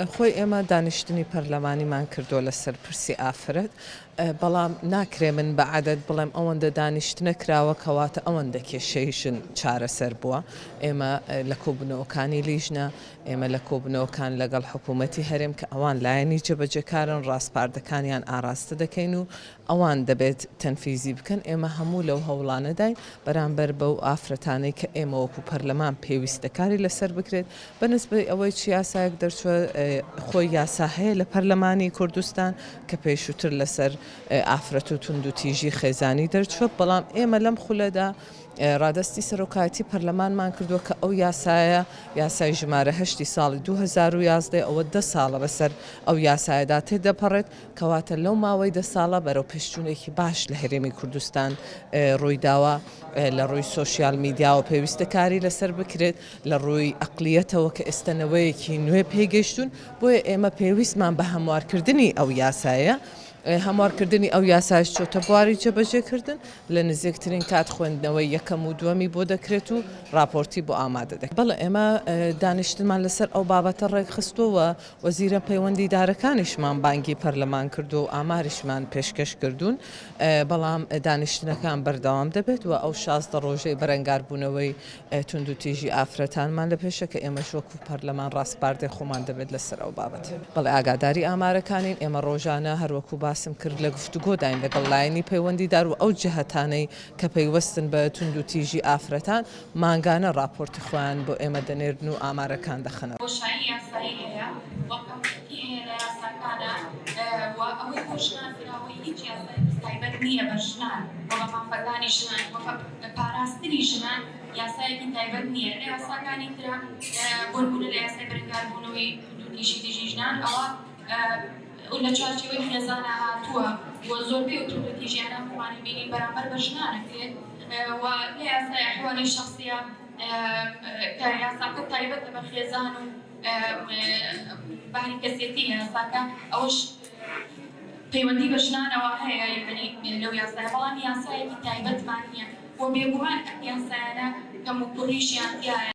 خۆی ئێمە دانیشتنی پەرلەمانیمان کردووە لەسەر پرسی ئافرەت، بەڵام ناکرێ من بە عەدەد بڵێم ئەوەندە دانیشتنە کراوە کەواتە ئەوەندە کێشەی ژن چارەسەر بووە. ئێمە لە کۆبوونەوەکانی لیژنە، ئێمە لە کۆبوونەوەکان لەگەڵ حکوومەتی هەرێم کە ئەوان لایەنی جێبەجێکارن ڕاسپاردەکانیان ئاراستە دەکەین و ئەوان دەبێت تەنفیزی بکەن، ئێمە هەموو لەو هەوڵانەداین بەرامبەر بەو ئافرەتانەی کە ئێمە وەکو پەرلەمان پێویستە کاری لەسەر بکرێت، بە نسبەی ئەوەی چ یاسایەک دەرچووە خۆی یاسا هەیە لە پەرلەمانی کوردستان کە پێشووتر لەسەر ئافرەت و توندوتیژی خێزانی دەرچووە، بەڵام ئێمە لەم خولەدا ڕادەستی سەرۆکایەتی پەرلەمانمان کردووە کە ئەو یاسایە یاسای ژمارە هەشتی ساڵی 2011 ئەوە دە ساڵە بەسەر ئەو یاسایەدا تێدەپەڕێت، کەواتە لەو ماوەی دە ساڵە بەرەوپێشچوونێکی باش لە هەرێمی کوردستان ڕوویداوە، لە ڕووی سۆشیال میدیاوە پێویستە کاری لەسەر بکرێت، لە ڕووی ئەقلیەتەوە کە ئێستا نەوەیەکی نوێ پێگەیشتوون، بۆیە ئێمە پێویستمان بە هەموارکردنی ئەو یاسایە، هەموارکردنی ئەو یاسایش چۆتە بواری جێبەجێکردن، لە نزیکترین کات خوێندنەوەی یەکەم و دووەمی بۆ دەکرێت و ڕاپۆرتی بۆ ئامادە دەکرێت. بەڵێ ئێمە دانیشتنمان لەسەر ئەو بابەتە ڕێکخستووە و وەزیرە پەیوەندیدارەکانیشمان بانگی پەرلەمان کردووە و ئاماریشمان پێشکەش کردوون، بەڵام دانیشتنەکان بەردەوام دەبێت و ئەو 16 ڕۆژەی بەرەنگاربوونەوەی توندوتیژی ئافرەتانمان لە پێشە کە ئێمەش وەکو پەرلەمان ڕاسپاردەی خۆمان دەبێت لەسەر ئەو بابەتە. بەڵێ ئاگاداری ئامارەکانین، ئێمە ڕۆژانە هەروەکو باسم کرد لە گفتوگۆداین لەگەڵ لایەنی پەیوەندیدار و ئەو جهەتانەی کە پەیوەستن بە توندوتیژی ئافرەتان، مانگانە ڕاپۆرتی خۆیان بۆ ئێمە دەنێرن و ئامارەکان دەخەنە ڕوو. بۆشایی یاسایی هەیە و کەموکورتی هەیە لە یاساکانا و ئەوەی بۆ ژنان کراوە هیچ یاسایەکی تایبەت نییە بە ژنان و بە مافەکانی ژنان و بە پاراستنی ژنان یاسایەکی تایبەت نییە لە یاساکانی ترا بۆ نموونە لە یاسای بەرەنگاربوونەوەی توندوتیژی دژی ژنان ئەوە لە چوارچێوەی خێزانا هاتووە و زۆربەی ئەو توندوتیژیانە خۆمان بینین بەرامبەر بە ژنان ئەکرێت و لە یاسای ئەحوالی شەخسیە کە یاساکە تایبەتە بە خێزان و باری کەسێتی یاساکە ئەوەش پەیوەندی بە ژنانەوە هەیە یعنی لەو یاسایە بەڵام یاسایەکی تایبەتمان نییە و بێگومان ئەم یاسایانە کەموکوڕیشیان تیایە.